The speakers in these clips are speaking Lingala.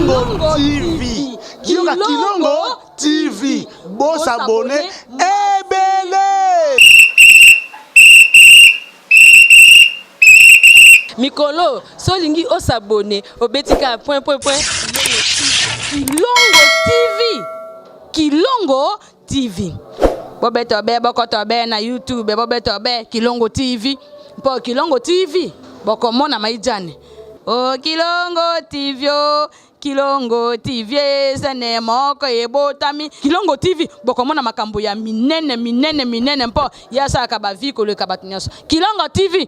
Kilongo TV. Yoka Kilongo TV. Bo s'abonner ebele. Mikolo so olingi o s'abonner obeti kaka point point point Kilongo TV. Kilongo TV. Bobeto be bokoto be na YouTube bobeto be Kilongo TV. Mpo Kilongo TV bokomona maijane. O Kilongo TV o Kilongo TV ezane moko ebotami Kilongo TV bokomona makambo ya minene minene minene mpo ye asalaka ba vie koleka bato nyonso. Kilongo TV.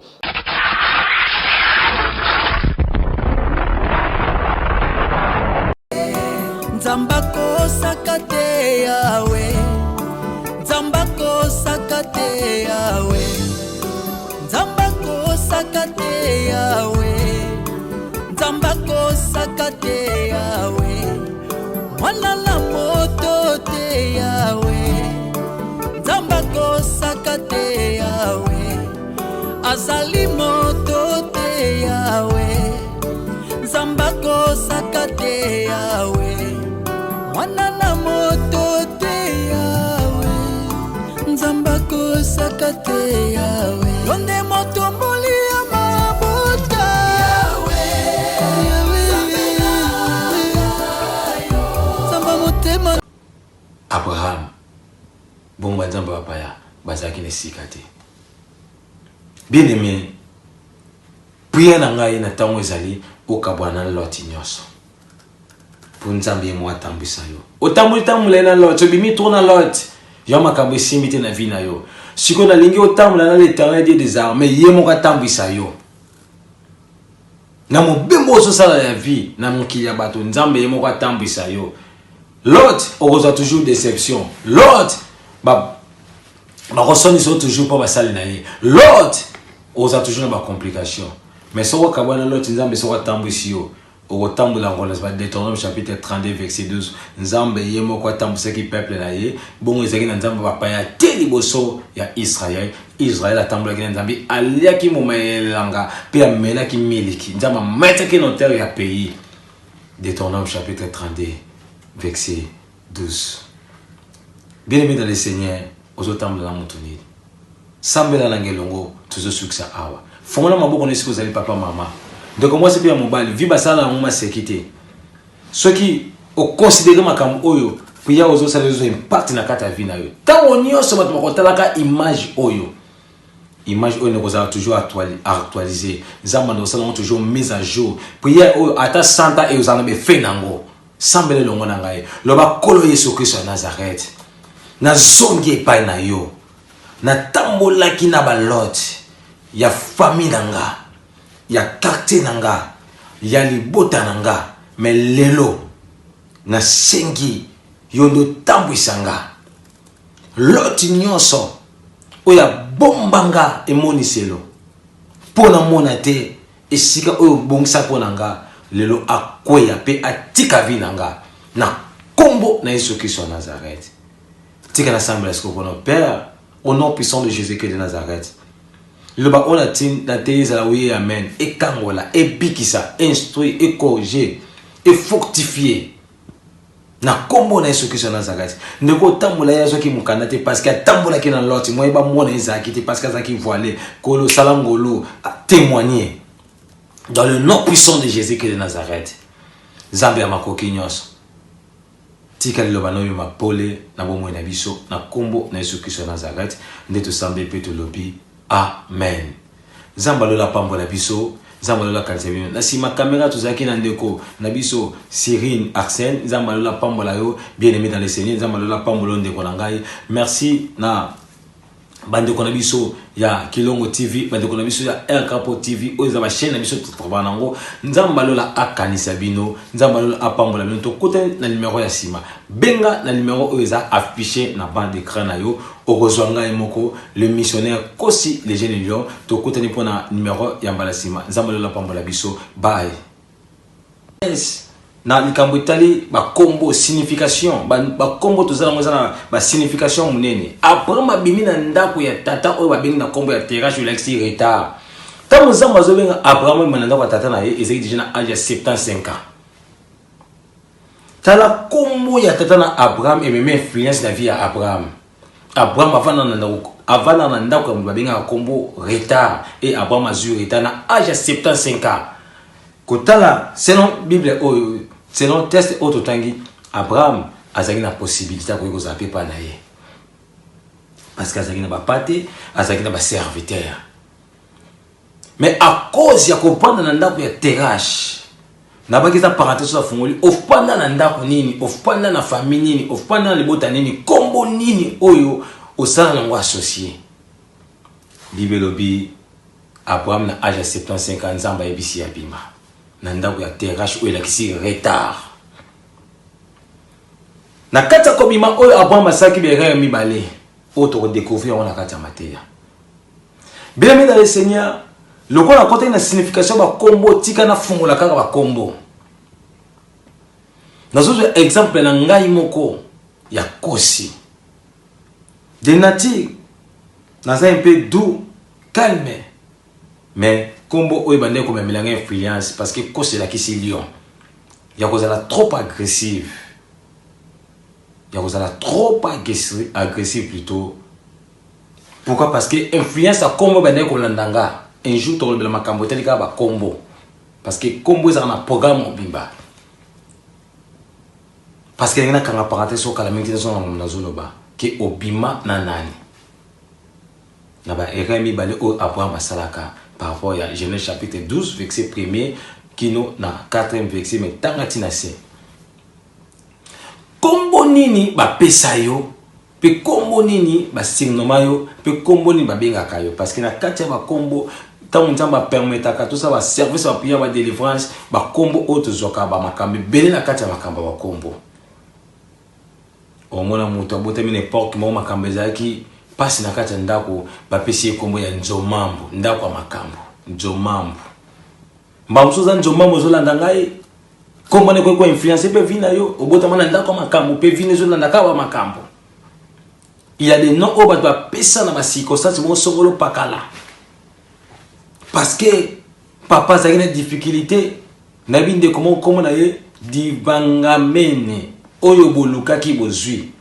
Nzambe akosaka te yawe Nzambe akosaka te yawe Nzambe akosaka te yawe Nzambe akosaka te yawe Mwana na moto te yawe Nzambe akosaka te yawe Azali moto te yawe Nzambe akosaka te yawe Mwana na moto te yawe Nzambe akosaka te yawe Yo nde motomboli ya mabota Yawe Nzambe motema Abraham, bongo banzambe bapaya bazalaki na esika te. Bien aimé, prière na ngai na ntango ezali okabwana na Lot nyonso mpo Nzambe ye moko atambwisa yo. Otamboli ntango molai na Lot, obimi trop na Lot, yo makambo esimbi te na vie na yo. Sikoyo nalingi otambola na l'Éternel Dieu des armées, ye moko atambwisa yo. Na mobembo ozosala ya vie na mokili ya bato, Nzambe ye moko atambwisa yo. Lot okozwa toujours deception. Lot ba bakoswanisa yo toujours mpo basali na ye. Lot oza toujours na ba complication. Mais soki okabwana Lot, Nzambe soki atambwisi yo okotambola yango na Deutéronome chapitre 32 verset 12. Nzambe ye moko atambwisaki peuple na ye, bongo ezalaki na Nzambe bapaya te liboso ya Israël. Israël atambolaki na Nzambe, aliaki mbuma ya elanga mpe amelaki miliki. Nzambe amataki na hauteur ya pays. Deutéronome chapitre 32 verset 12. Bien-aimé dans le Seigneur, ozotambola na moto nini? Sambela na ngai elongo, tozosukisa awa. Fongola maboko na esika ozali papa mama. Ndeko mwasi mpe ya mobali, vi basala yango maseki te. Soki oconsidere makambo oyo prière ozosala ezo impact na kati ya vie na yo. Ntango nyonso bato bakotalaka image oyo image oyo nekozala toujours actualisé nzambe andosala yango toujours mise à jour prière oyo ata 100 ans ekozala na befe na yango sambela elongo na ngai loba nkolo yesu kristo ya nazareth nazongi epai na yo natambolaki na balote ya famille na nga ya quartier na nga ya libota na nga me lelo nasengi yo nde otambwisa nga Lot nyonso oyo abomba nga emoniselo mpo namona te esika oyo obongisa mpo na nga lelo akweya mpe atika vi na nga na nkombo na Yesu Kristo ya Nazareth. Tika nasambela sikoyo mpona Père au nom puissant de Jésus-Christ de Nazareth. Liloba oyo nateyi ezala oui amen, ekangola, ebikisa, instruire, ecorriger, efortifier na kombo na Yesu Kristo ya Nazareth. Ndeko otambola ye azwaki mokanda te parce que atambolaki na Lot, moye bamona ezalaki te parce que azalaki voile. Kolo sala ngolu, témoigner dans le nom puissant de Jésus-Christ de Nazareth. Nzambe ya makoki nyonso, tika liloba na yo mapole na bomoi na biso na kombo na Yesu Kristo ya Nazareth nde tosambeli mpe tolobi amen. Nzambe alola apambola biso, Nzambe alola akanisa bino. Na sima kamera tozalaki na ndeko na biso Cyrine Arsène. Nzambe alola apambola yo, bien aimé dans le Seigneur. Nzambe alola apambola yo ndeko na ngai. Merci na bandeko na biso ya Kilongo TV, bandeko na biso ya R Capo TV, oyo eza ba chaîne na biso totravaille nango. Nzambe alola akanisa bino, Nzambe alola apambola bino. Tokutani na numero ya sima. Benga na numero oyo eza affiché na bande d'écran na yo. Okozwa ngai moko le missionnaire Kosi le jeune lion. Tokutani mpo na numero ya mbala sima. Nzambe alola apambola biso. Bye. Yes. Na likambo etali bakombo signification, bakombo toza nango eza na ba signification monene. Abraham abimi na ndako ya tata oyo babengi na kombo ya Terach, olakisi retard. Ntango Nzambe azobenga Abraham abima na ndako ya tata na ye, ezalaki deja na age ya 75 ans. Tala kombo ya tata na Abraham ememi influence na vie ya Abraham. Abraham avanda na ndako avanda na ndako ya moto babengaka kombo retard et Abraham azui retard na age ya 75 ans. Kotala selon Bible oyo selon test oyo totangi Abraham azalaki na possibilité akoki kozala mpe epai na ye parce que azalaki na bapate azalaki na baserviteur mais à cause ya kovanda na ndako ya terrache nabaki eza parenthèse oyo afungoli ofanda na ndako nini ofanda na famille nini ofanda na libota nini nkombo nini oyo osala nango associe bible elobi abraham na age ya 75 ans nzambe ayebisi ye abima na ndako ya terrache oyo elakisi retard na kati ya kobima oyo abraham asalaki berere mibale oyo tokodecouvrir yango na kati ya mateya Bien aimé dans le Seigneur, lokola nakotaki na signification ya bakombo, tika nafungola kaka bakombo. Nazozwa exemple na ngai moko ya kosi. De nature, naza un peu doux, calme, mais kombo oyo ebandaki komemela ngai influence parce que kosi elakisi lion ya kozala trop agressive ya kozala trop agressive plutôt Pourquoi? Parce que influence ya kombo ebandaki kolanda nga. Un jour tokolobela makambo etali kaka bakombo. Parce que kombo ezalaka na programme mobimba. Parce que ndenge nakanga parenthèse oyo kala mingi te nazonga makambo nazoloba ke obima na nani na ba erreur mibale oyo Abraham asalaka par rapport ya Genèse chapitre 12 verset premier kino na 4e verset mais tanga ntina se Kombo nini bapesa yo mpe kombo nini ba surnoma yo mpe kombo nini babengaka yo parce que na kati ya bakombo ntango nzambe apermetaka tosala baservice ya baprière badelivrance bakombo oyo tozwaka bamakambo ebele na kati ya makambo ya bakombo omona moto abotami na epoke moko makambo ezalaki mpasi na kati ya ndako bapesi ye kombo ya nzomambo ndako ya makambo nzomambo mbala mosusu oza nzomambo ozolanda ngai Kombo na ekoki ko influencer pe vie na yo. Obotama na ndako ya makambo pe vie na ezolanda kaka ba makambo. Il y a des noms oyo bato bapesa na ba circonstances moko songolo pakala. Parce que papa azalaki na difficulté nayebi ndeko moko kombo na ye Divangamene oyo bolukaki bozwi.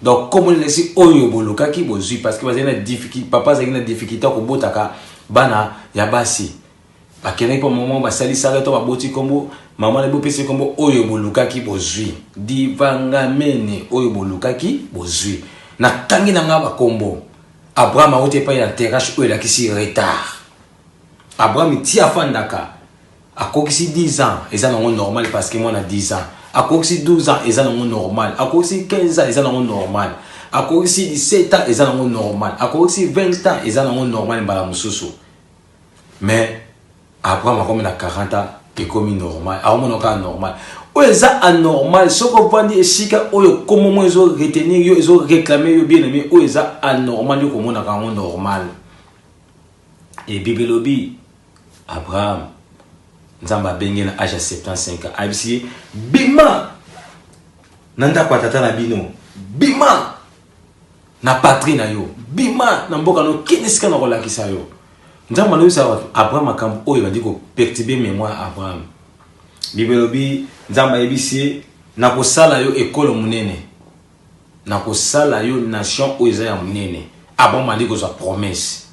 Donc kombo na elakisi oyo bolukaki bozwi parce que bazali na difficulté papa azalaki na difficulté ya kobotaka bana ya basi. Bakendaki mpo mama basalisaka to baboti kombo mama na bopesi kombo oyo bolukaki bozwi divangamene oyo bolukaki bozwi natangi na ngai bakombo abraham auti epai ya terrache oyo elakisi retard abraham ti afandaka akokisi 10 ans eza nango normal parce que mwana 10 ans akokisi 12 ans eza nango normal akokisi 15 ans eza nango normal akokisi 17 ans eza nango normal akokisi 20 ans eza nango normal mbala mosusu Mais Abraham akomi na 40 ans ekomi normal akomona kaka normal oyo eza anormal soki ovandi esika oyo kombo moko ezo retenir yo ezo réclamer yo bien aimé oyo eza anormal yo komonaka yango normal e bible elobi abraham nzambe abenge na age ya 75 ans ayebisi ye bima na ndako ya tata na bino bima na patrie na yo bima na mboka no kende esika na kolakisa yo nzambe alobisa bato abraham makambo oyo ebandi koperturbe mémoire ya abraham bible elobi nzambe ayebisi ye nakosala yo ekolo monene nakosala yo nation oyo eza ya monene abraham andi kozwa promesse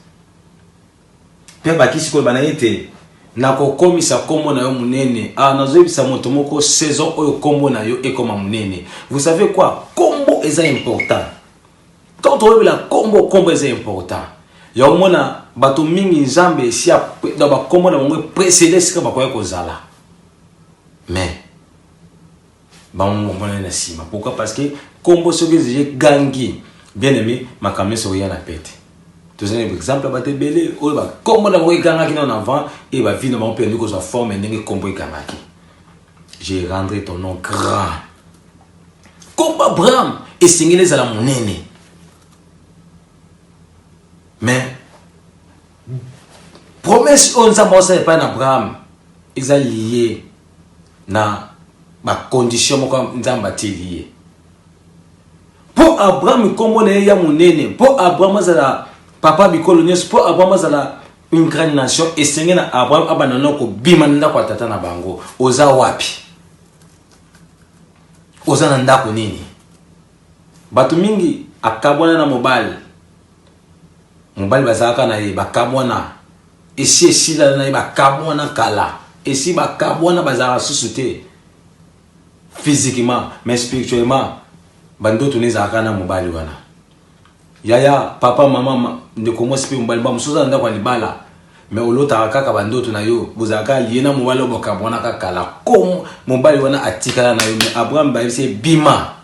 Mpe abakisi koloba na ye ete, Nakokomisa nkombo na yo monene. Ah, nazoyebisa moto moko saison oyo nkombo na yo ekoma monene. Vous savez quoi? Nkombo eza important. Tant toyebela nkombo, nkombo eza important. Ya omona bato mingi Nzambe esi na bakombo na bango précédé esika bakoya kozala. Mais bango bamonani na nsima pourquoi parce que nkombo soki ezali egangi bien aimé makambo nyonso ekoya na pete tozali na exemple ya bato ebele oyo bakombo na bango egangaki nano avant e bavi na bango mpe yandi kozwa forme ndenge nkombo egangaki je rendrai ton nom grand nkombo abraham esengeli ezala monene mais promesse oyo nzambe aosala epai na abraham eza lie na bacondition moko nzambe atieli ye mpo abraham nkombo na ye ya monene mpo abraham azala papa bikolo nyonso mpo abraham azala une grande nation esenge na abraham abanda no kobima na ndako ya tata na bango oza wapi Oza na ndako nini? Bato mingi akabwana na mobali. Mobali bazalaka na ye bakabwana. Esi esila na ye bakabwana kala. Esi bakabwana bazalaka susu te. Physiquement, mais spirituellement bandoto ne ezalaka na mobali wana. Yaya, papa, mama, ndeko mwasi mpe mobali, ba mosusu oza na ndako ya libala mais olotaka kaka bandoto na yo, bozalaka liye na mobali oyo bokabwanaka kala, ko mobali wana atikala na yo. Mais Abraham bayebisi ye bima.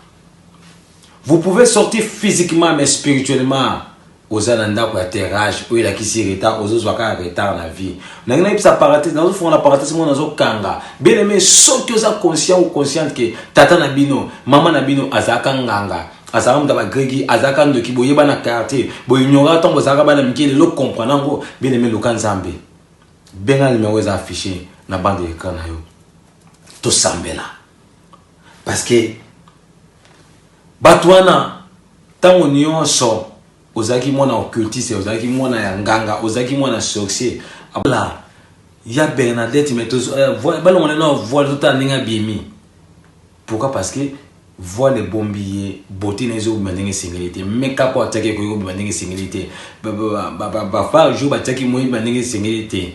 Vous pouvez sortir physiquement mais spirituellement oza na ndako ya terrage oyo elakisi retard, ozozwa kaka retard na vie. Nangi nayebisa parenthèse, nazofungola parenthèse moko nazokanga. Bien aimé, soki oza conscient ou consciente ke tata na bino, mama na bino azalaka nganga, azalaka moto ya bagreki, azalaka ndoki, boyeba na quartier, boignoraka ntango bozalaka bana mike, lelo comprendre yango. Bien aimé, luka Nzambe, benga numero eza affiché na bande d'écran na yo, tosambela. Parce que bato wana ntango nyonso ozalaki mwana occultiste, ozalaki mwana ya nganga, ozalaki mwana sorcier la ya Bernadette, mais balongola na voile, totala ndenge abimi. Pourquoi? Parce que voile ebombi ye, beauté na ezobima ndenge esengeli te, makeup oyo atiaki ekoki kobima ndenge esengeli te, bafard jour batiaki moyeba ndenge esengeli te,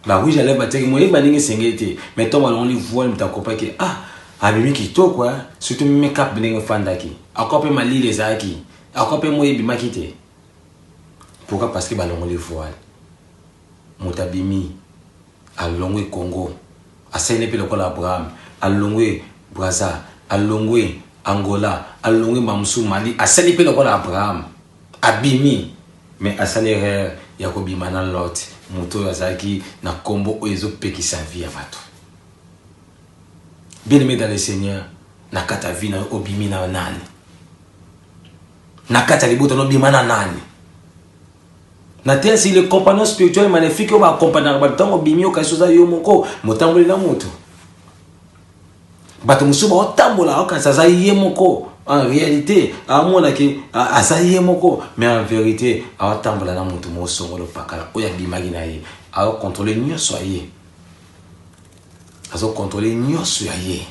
barouge à lèvres batiaki moyeba ndenge esengeli te. Mais ntango balongoli voile, moto akopaki, ah, abimi kitoko, surtout makeup ndenge efandaki, akoa mpe malili ezalaki, akoa mpe moyi ebimaki te. Pourquoi? Parce que balongoli voile, moto abimi, alongwe Congo, asali mpe lokola Abraham, alongwe Braza, alongwe Angola, alongwe mamusu Mali, asali mpe lokola Abraham, abimi, mais asali erreur ya kobima na Lot, moto oyo azalaki na nkombo oyo ezopekisa vie ya bato. Bien aimé dans le Seigneur, na kati ya vie na yo obimi na nani? Na kati ya libota nobima na nani? Na te si le compagnon spirituel maléfique oyo baakompagnaka bato ntango obimi, okasi oza yo moko motamboli na moto. Bato mosusu baotambola, aokanisa aza ye moko, en réalité amonaki aza ye moko, mais en vérité aotambola na moto moko songolo pakala oyo abimaki na ye, aocontrôle nyonso ya ye, azocontrôle nyonso ya ye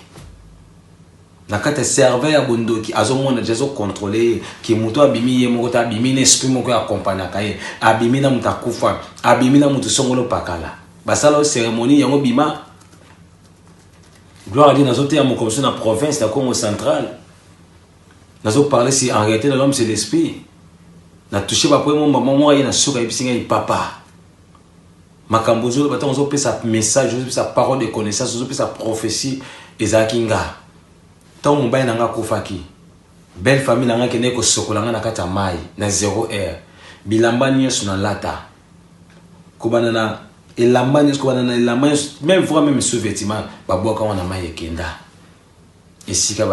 na kati ya serveur ya bondoki, azomona deja, azocontrôle ye ke moto abimi ye moko te, abimi na esprit moko oyo akompagnaka ye, abimi na moto akufa, abimi na moto songolo pakala, basala oyo cérémonie yango bima. Gloire à Dieu, nazoteya mokomoso na province na Congo Central, nazoparle si en réalité l'homme c'est l'esprit. Na touché bapoye mo mama moko aye na suka, ayebisi ngai: "Papa, makambo ozoloba, ntango ozopesa message, ozopesa parole de connaissance, ozopesa prophétie, ezalaki nga. Ntango mobali na nga akufaki, belle famille na nga akendeki kosokola nga na kati ya mai na 0 heure. Bilamba nyonso nalata, kobanda na elamba nyonso, kobanda na elamba nyonso, même voire même sous-vêtement, babwaka wana mai ekenda esika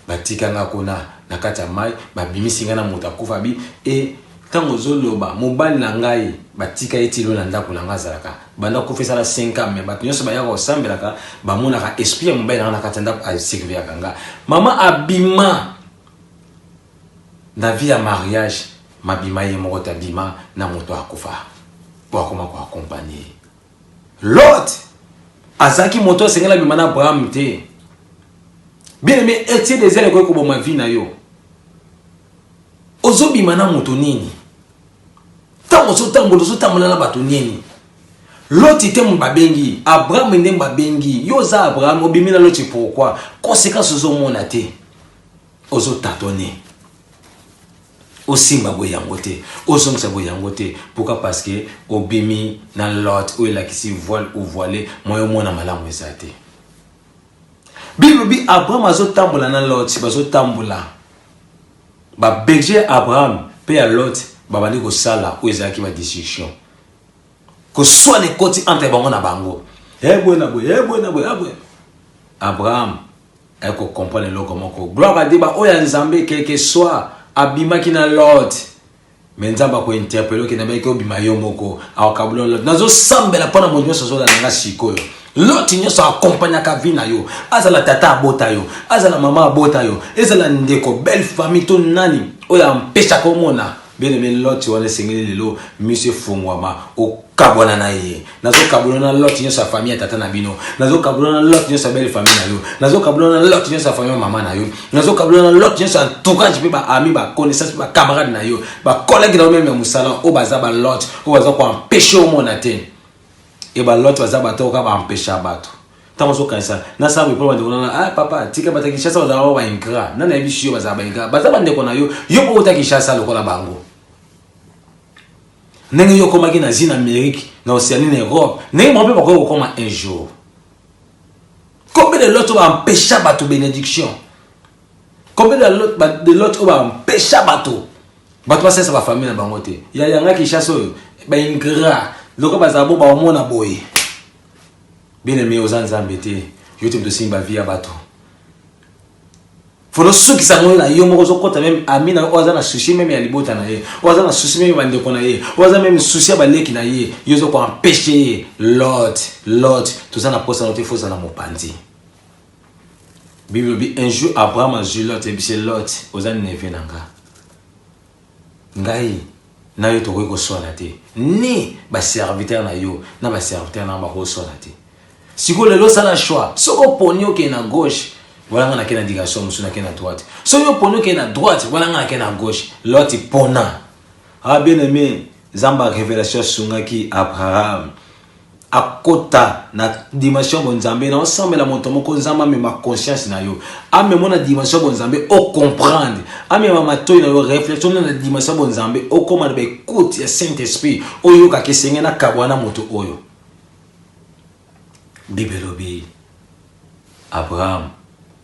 batika nga kuna na kati ya mai, babimisi nga na moto akufa bi." E ntango ozoloba, mobali na ngai batika ye tilo na ndako na ngai, azalaka banda kufa esala 5 ans, mais bato nyonso bayaka kosambelaka bamonaka esprit ya mobali na ngai na kati ya ndako, asurveillaka nga. Mama abima na vie ya mariage, mabima ye moko te, abima na moto akufa po akoma koaccompagner ye. Lot azalaki moto asengeli abima na Abraham te. Bien aimé, etie des ailes ekoki koboma vie na yo. Ozobima na moto nini? Ntango ozotambola, ozotambola na bato nini? Loti te mo babengi Abraham, nde babengi yo, oza Abraham, obimi na Loti. Pourquoi? Conséquence ozomona te, ozotatone, osimba boye yango te, ozongisa boye yango te. Pourquoi? Parce que obimi na Lot oyo elakisi voile ou voile, moyo omona malamu eza te. Bible bi Abraham azotambola na Lot, bazotambola, baberger Abraham mpe ya Lot babandi kosala oyo ezalaki badiscussion, koswana ekoti entre bango na bango, eboye na boye, eboye na boye, eboye. Abraham aye kocomprendre eloko moko. Gloire à Dieu, baoyo ya Nzambe, quelque soit abimaki na Lot, mais Nzambe akointerpeller, okende bayaki obima yo moko, akokabula Lot. Nazosambela mpo na moto nyonso azolanda nga sikoyo. Lot nyonso akompagnaka vie na yo, azala tata abota yo, azala mama abota yo, ezala ndeko, belle famille to nani oyo ampeshaka omona. Bien aimé, Lot wana esengeli lelo miso efongwama, okabwana na ye. Nazokabwana na Lot nyonso ya famille ya tata na bino, nazokabwana na Lot nyonso ya belle famille na yo, nazokabwana na Lot nyonso ya famille ya mama na yo, nazokabwana na Lot nyonso ya entourage mpe ba amis, ba connaissance mpe ba camarade na yo, ba collègue na yo meme ya mosala oyo baza ba Lot oyo baza ko empêcher omona te. E ba Lot baza bato oyo kaka ba empêcher bato. Ntango ozokanisa nasala boye mpo bandeko nana, ah papa tika bato ya Kinshasa bazala ba ingrat. Nani ayebisi yo bazala ba ingrat? Baza bandeko na yo, yo mpo ota Kinshasa lokola bango. Ndenge yo okomaki na Asie, na Amérique, na Océanie, na Europe, ndenge bango mpe bakoki kokoma un jour. Combien de lot oyo baempesha bato bénédiction? Combien de lot oyo baempesha bato bato basalisa bafamille na bango te? Ya yanga Kinshasa oyo baingrat lokola bazala bo baomona boye. Bien aimé, oza Nzambe te, yo te moto osimbi bavie ya bato. Folo sukisa yango na yo moko, ozokɔta meme ami na yo oyo aza na souci meme ya libota na ye, oyo aza na souci meme ya bandeko na ye, oyo aza meme souci ya baleki na ye, yo oza koempêche ye. Lot, Lot, toza na posa na yo te, fo ozala mopanzi. Bible elobi un jour Abraham azwi Lot, ayebisi ye, Lot, oza neveu na nga, ngai na yo tokoki koswana te, ni baserviteur na yo na baserviteur na nga bakoswana te. Sikoyo lelo osala choix, soki oponi okende na gauche, wana nga nake na direction mosusu, nake na droite. Soki oponi okende na droite, wana nga nake na gauche. Lot, pona. Ah bien aimé, Nzambe ya révélation asungaki Abraham akota na dimension bonzambe. Na osambela moto moko, Nzambe amema conscience na yo, amema na dimension bonzambe, ocomprendre, amema matoi na yo, réflexion na dimension bonzambe, okoma na baecoute ya Saint Esprit, oyokaka esenge na kabwa na moto oyo. Bible elobi Abraham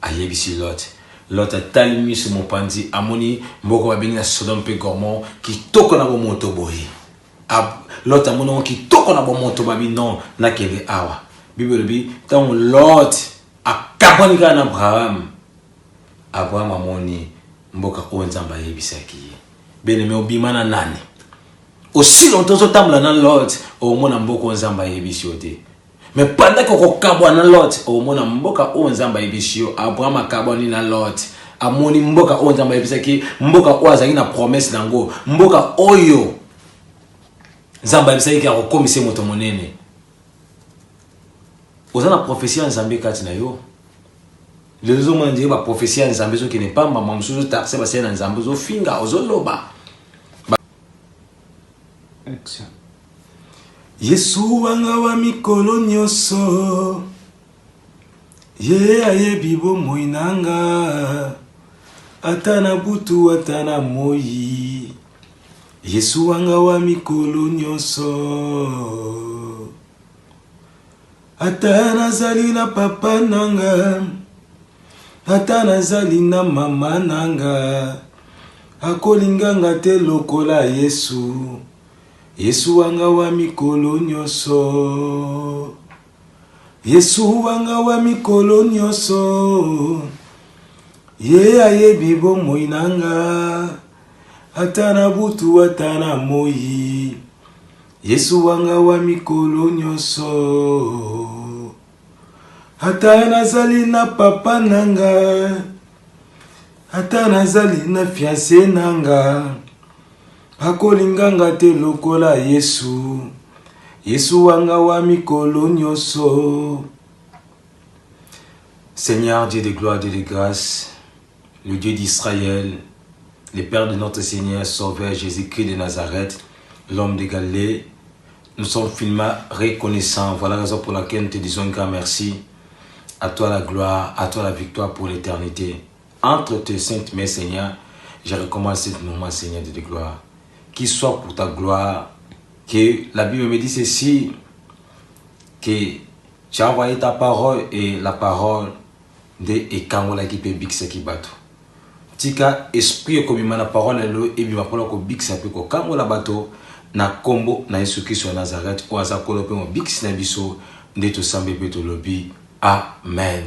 ayebisi Lot. Lot atali miso mopanzi, amoni mboka babengi na Sodome mpe Gomorrhe, kitoko na bomoto boye. Lot amoni yango kitoko na bomoto, babi non, nakende awa. Bible elobi ntango Lot akabwani kaka na Abraham, Abraham amoni mboka oyo Nzambe ayebisaki ye. Bien-aimé, obima na nani? Aussi longtemps ozotambola na Lot, okomona mboka oyo Nzambe ayebisi yo te. Mais pendant que okokabwa na Lot, okomona mboka oyo Nzambe ayebisi yo. Abraham akabwani na Lot, amoni mboka oyo Nzambe ayebisaki, mboka oyo azalaki na promesse nango, mboka oyo Nzambe ayebisaki akokomisa moto monene. Oza na prophetie ya Nzambe kati na yo. Lelo ozomona ndenge baprofesie ya Nzambe ezokende pamba, ma mosusu ozotakse basali na Nzambe, ozofinga, ozoloba. Action. Yesu wanga wa mikolo nyonso, ye ayebi bomoi na nga, ata na butu ata na moi. Yesu wanga wa mikolo nyonso, ata nazali na papa na nga, ata nazali na mama na nga, akolinga nga te lokola Yesu. Yesu wanga wa mikolo nyonso, Yesu wanga wa mikolo nyonso, ye ayebi bomoi na nga, ata na butu ata na moi. Yesu wanga wa mikolo nyonso, ata nazali na papa na nga, ata nazali na fiance na nga, akolinga nga te lokola Yesu. Yesu wanga wa mikolo nyonso. Seigneur Dieu de gloire, Dieu de grâce, le Dieu d'Israël, le Père de notre Seigneur Sauveur Jésus-Christ de Nazareth, l'homme de Galilée, nous sommes finalement reconnaissants. Voilà la raison pour laquelle nous te disons un grand merci. À toi la gloire, à toi la victoire pour l'éternité. Entre tes saintes mains, Seigneur, je recommande ce moment, Seigneur de gloire. Qu'il soit pour ta gloire, que la Bible me dit ceci, que tu as envoyé ta parole et la parole nde ekangolaki mpe ebikisaki bato. Tika esprit ekobima na parole lelo ebima mpona kobikisa mpe kokangola bato na nkombo na Yesu Kristo ya Nazareth, oyo aza Nkolo mpe mobikisi na biso, nde tosambe mpe tolobi amen.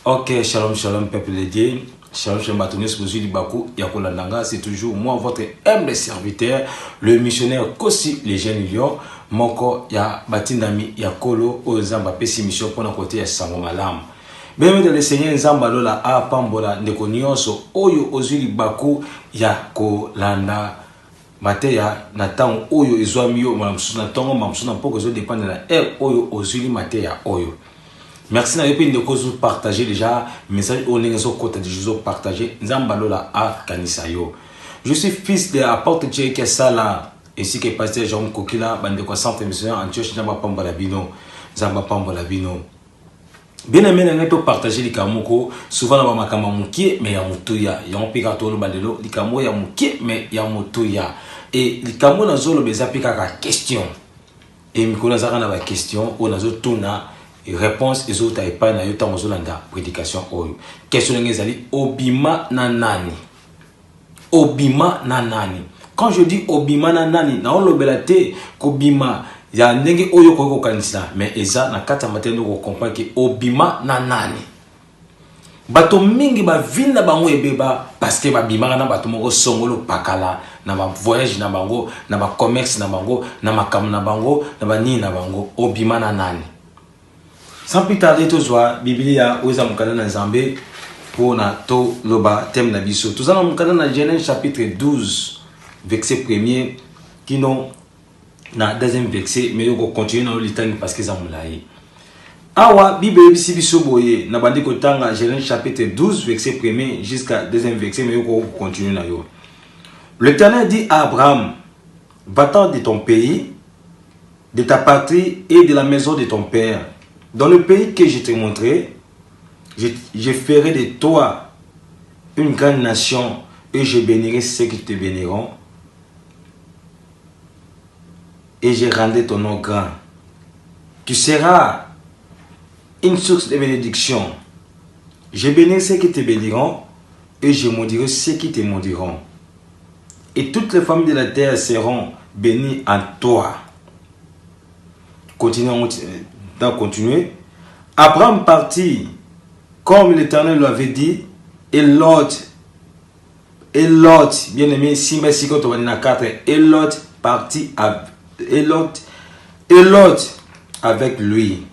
Ok, shalom shalom peuple de Dieu. Shalom shalom bato nyonso bozwi libaku ya kolanda nga, c'est toujours moi votre humble serviteur, le missionnaire Kosi le jeune lion, moko ya batindami ya Nkolo oyo Nzambe apesi mission mpona koteya sango malamu. Bien-aimé dans le Seigneur, Nzambe alola apambola ndeko nyonso oyo ozwi libaku ya kolanda. Mateya na ntango oyo ezwami yo, mbala mosusu na ntongo, mbala mosusu na mpoko, ezodependre na heure oyo ozwili mateya oyo. Merci na yo mpe ndeko ozo partager déjà message oyo ndenge ezokota deja ozo partager. Nzambe alola akanisa yo. Je suis fils de apôtre Thierry Kasala ainsi que pasteur Jérôme Kokila, bandeko ya centre missionnaire Antioche. Nzambe apambola bino, Nzambe apambola bino. Bien aimé na ngai, topartage likambo moko souvent na bamakambo ya mokie mais ya motuya. Yango mpe kaka toloba lelo, likambo ya mokie mais ya motuya. E likambo nazoloba eza mpe kaka question. E mikolo nazalaka na baquestion oyo nazotuna, réponse ezouta epai na yo ntango ozolanda prédication oyo. Question ndenge ezali: obima na nani? Obima na nani? Quand je dis obima na nani, naolobela te kobima ya ndenge oyo okoki kokanisa, mais eza na kati ya matendo kocomprendre ke obima na nani. Bato mingi bavie na bango ebeba parce que babimaka na bato moko songolo pakala, na bavoyage na bango, na bacommerce na bango, na makambo na bango, na banini na bango. Obima na nani? Sans plus tarder, tozwa Biblia oyo eza mokanda na Nzambe mpona toloba thème na biso. Toza na mokanda na Genèse chapitre 12, verset premier kino na deuxième verset, mais yo kocontinue na yo litangi parce que eza molai. Awa Bible eyebisi biso boye, na bandi kotanga Genèse chapitre 12, verset premier jusqu'à deuxième verset, mais yo kocontinue na yo. L'Éternel dit à Abraham: va-t'en de ton pays, de ta patrie et de la maison de ton père, dans le pays que je te montrerai. Je ferai de toi une grande nation et je bénirai ceux qui te béniront et je rendrai ton nom grand. Tu seras une source de bénédiction. Je bénirai ceux qui te béniront et je maudirai ceux qui te maudiront. Et toutes les familles de la terre seront bénies en toi. Continuons continuer. Abraham partit comme l'Éternel lui avait dit, et Lot, bien-aimé, simba siko tobandi na 4, et Lot partit, et Lot avec lui.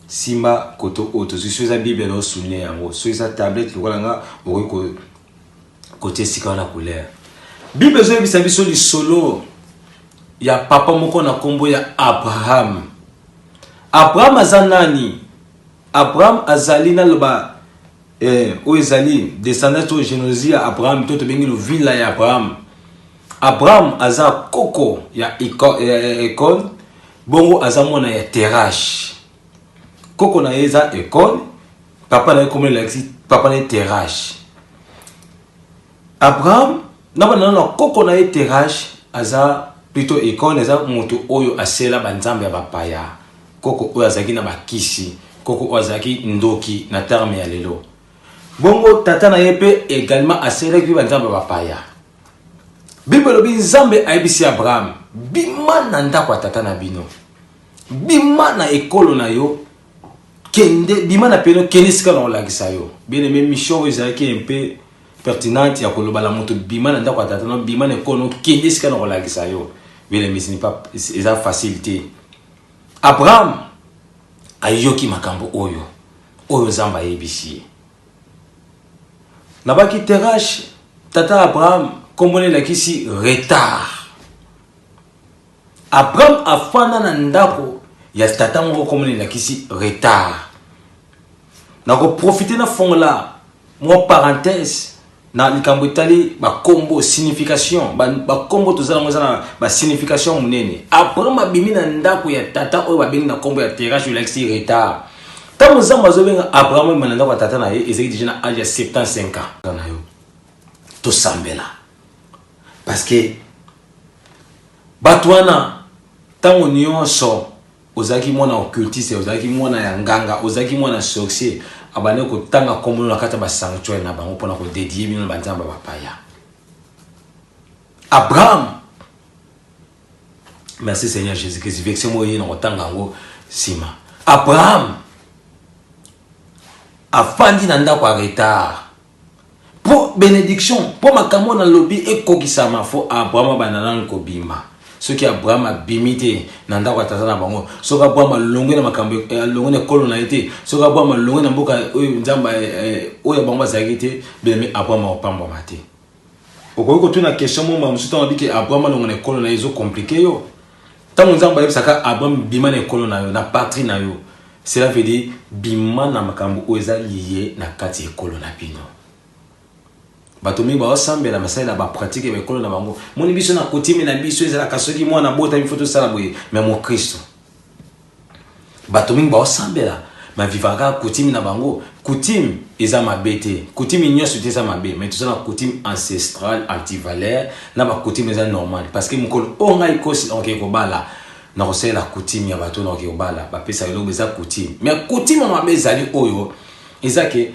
Simba koto oyo tozwi. So eza Bible na osouligne yango, so eza tablette lokola nga, okoki kotia esika wana couleur. Bible ezoyebisa biso lisolo ya papa moko na nkombo ya Abraham. Abraham aza nani? Abraham azali, naloba oyo ezali descendance oyo généalogie ya Abraham, to tobengi lovila ya Abraham. Abraham aza koko ya Ekon, bongo aza mwana ya Terash. Koko na ye eza Ekon, papa na ye komona elakisi papa na ye Terash. Abraham na bana na koko na ye Terash aza plutôt Ekon, eza moto oyo asela banzambe ya bapaya, koko oyo azalaki na bakisi, koko oyo azalaki ndoki na terme ya lelo. Bongo tata na ye mpe également aselaki mpe banzambe ya bapaya. Bible elobi Nzambe ayebisi Abraham: bima na ndako ya tata na bino, bima na ekolo na yo, kende, bima na peno, kende esika na kolakisa yo. Bien aimé, mission oyo ezalaki mpe pertinente ya koloba na moto bima na ndako ya tata no, bima na ekolo no, kende esika na kolakisa yo. Bien aimé, ce n'est pas, eza facile te. Abraham ayoki makambo oyo Nzambe ayebisi ye. Nabaki Terash, tata Abraham, nkombo elakisi retard. Abraham afanda na ndako ya tata moko nkombo elakisi retard. Nakoprofite na fongola mwa parenthèse na likambo etali bakombo, signification. Bakombo toza nango eza na basignification monene. Abraham abimi na ndako ya tata oyo babengi na nkombo ya Terash, elakisi retard. Ntango Nzambe azobenga Abraham abima na ndako ya tata na ye, ezalaki deja na age ya 75 ans na yo. Tosambela parce que bato wana, ntango nyonso ozalaki mwana occultiste, ozalaki mwana ya nganga, ozalaki mwana sorcier, abandaki kotanga nkombo na kati ya basanctuaire na bango mpona kodédier bino na banzambe ya bapaya. Abraham, merci Seigneur Jésus Christ, verset moko ye na kotanga yango nsima. Abraham afandi na ndako ya retard mpo bénédiction, mpo makambo nalobi ekokisama, fo Abraham abanda nanu kobima. Soki Abraham abimi te na ndako ya tata na bango, soki Abraham alongwe na makambo, alongwe na ekolo na ye te, soki Abraham alongwe na mboka oyo Nzambe oyo bango bazalaki te, bien-aimé, Abraham akopambwama te. Okoki kotuna question moko mbala mosusu ntango abiki Abraham alonga na ekolo na ye, ezo compliquer yo. Ntango Nzambe ayebisaka Abraham bima na ekolo na yo, na patrie na yo, cela veut dire bima na makambo oyo eza lié na kati ya ekolo na bino. Bato mingi baosambela basalela bapratique ya ekolo na bango. Moni biso na coutume na biso ezalaka soki mwana abotami fo tosala boye, mais mokristo bato mingi baosambela bavivaka kaka coutume na bango. Coutume eza mabe te, coutume nyonso te eza mabe, mais toza na coutume ancestrale antivaleur na bacoutume eza normal, parce que mokolo oyo ngai kosi oke kobala, na kosalela coutume ya bato na oke kobala, bapesa eloko eza coutume. Mais coutume mabe ezali oyo eza ke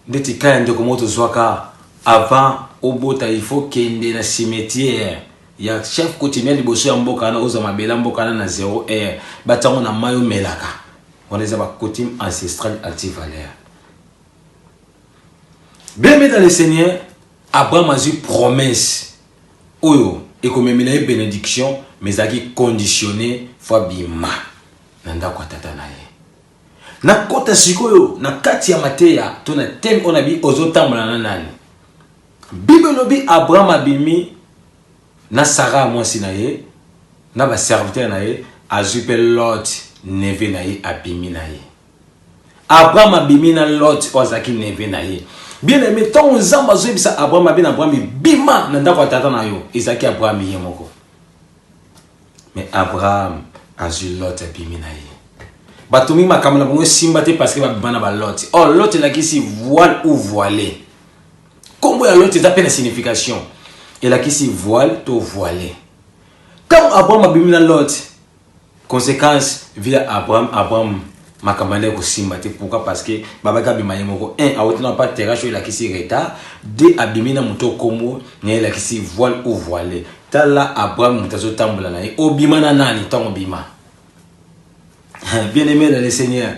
ndeti ka ya ndeko moko tozwaka, avant obota il faut kende na cimetière ya chef coutumier liboso ya mboka wana, ozwa mabele ya mboka wana na 0 heure, batiango na mai omelaka. Wana eza bacoutume ancestrale antivaleur. Bien aimé dans le Seigneur, Abraham azwi promesse oyo ekomemela ye bénédiction, mais ezalaki conditionné, fo abima na ndako ya tata na ye. Nakota sikoyo na kati ya mateya to na thème oyo nabi ozotambola na nani. Bible elobi Abraham abimi na Sara mwasi na ye na baserviteur na ye, azwi mpe Lot neveu na ye, abimi na ye. Abraham abimi na Lot oyo azalaki neveu na ye. Bien aimé, ntango Nzambe azoyebisa Abraham, abi na Abraham bima na ndako ya tata na yo, ezalaki Abraham ye moko, mais Abraham azwi Lot, abimi na ye. Bato mingi makambo na bango esimba te parce que babima na balot. Or Lot elakisi voile ou voilé. Nkombo ya Lot eza mpe na signification, elakisi voile to voilé. Ntango Abraham abimi na Lot, conséquence via Abraham, Abraham makambo ande kosimba te. Pourquoi? Parce que babaki abima ye moko. Un, awuti na pa terrasse oyo elakisi retard. Deux, abimi na moto okombo na ye elakisi voile ou voilé. Tala Abraham, moto azotambola na ye, obima na nani ntango obima? Bien aimé dans le Seigneur,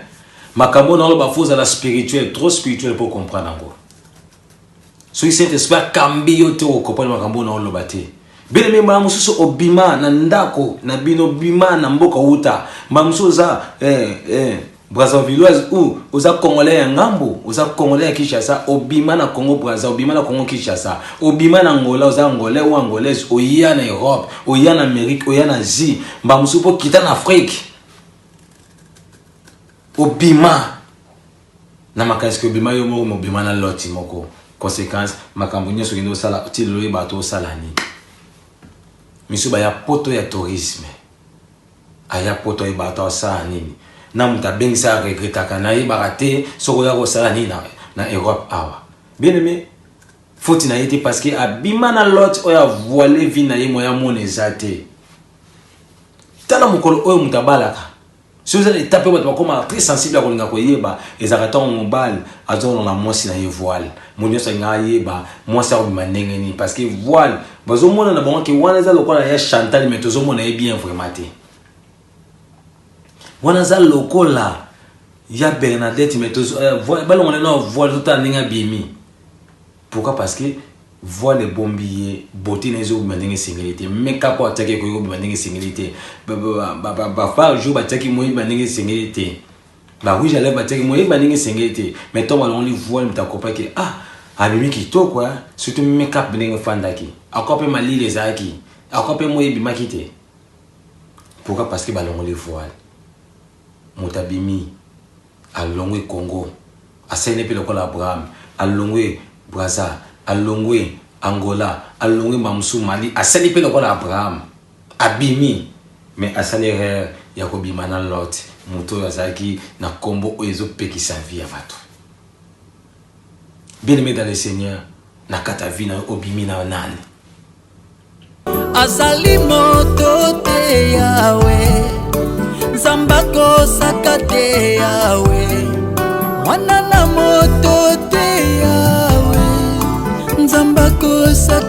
makambo na oloba fo ozala spirituel, trop spirituel pour comprendre yango. Soki Saint Esprit akambi yo te, okocomprendre makambo na oloba te. Bien aimé, mbala mosusu obima na ndako na bino, bima na mboka wuta. Mbala mosusu oza Brazzavilloise ou oza Congolais ya ngambo, oza Congolais ya Kinshasa, obima na Congo Brazza, obima na Congo Kinshasa, obima na Angola, oza Angolais ou Angolaise, oya na Europe, oya na Amérique, oya na Asie, mbala mosusu mpo kita na Afrique, obima na makanisi obima yo moko, mobima na Loti moko. Conséquence, makambo nyonso okende osala ti lelo oyeba to osala nini. Misu baya poto ya tourisme, aya poto ayebaka to asala nini na moto abengisa, aregretaka, nayebaka te soki oya kosala nini na Europe awa. Bien aimé, faute na ye te, parce que abima na Lot oyo avoile vie na ye, moya mona eza te. Tala mokolo oyo moto abalaka, soki eza na étape oyo bato bakomaka très sensible ya kolinga koyeba, ezalaka ntango mobali azolonga mwasi na ye voile. Moto nyonso alingaka ayeba mwasi akobima ndenge nini, parce que voile bazomona na bango ke wana eza lokola ya Chantal, mais tozomona ye bien vraiment te. Wana aza lokola ya Bernadette, mais balongola na voile, totala ndenge abimi. Pourquoi? Parce que voile ebombi ye, beauté na ye ezobima ndenge esengeli te. Makeup oyo atiaki ekoki kobima ndenge esengeli te. Bafard jour batiaki moyeba ndenge esengeli te. Barouge à lèvre batiaki moyeba ndenge esengeli te. Mais ntongo balongoli voile, moto akopaki, ah, abimi kitoko, surtout makeup ndenge efandaki akwa, mpe malili ezalaki akwa, mpe moi ebimaki te. Pourquoi? Parce que balongoli voile. Moto abimi, alongwe Congo, asali mpe lokola Abraham, alongwe Braza, alongwe Angola, alongwe mamusu Mali, asali mpe lokola Abraham, abimi, mais asali erreur ya kobima na Lot, moto oyo azalaki na nkombo oyo ezopekisa vie ya bato. Bien aimé dans le Seigneur, na kati ya vie na yo, obimi na nani? Azali moto te, Yawe Nzambe akosaka te, Yawe.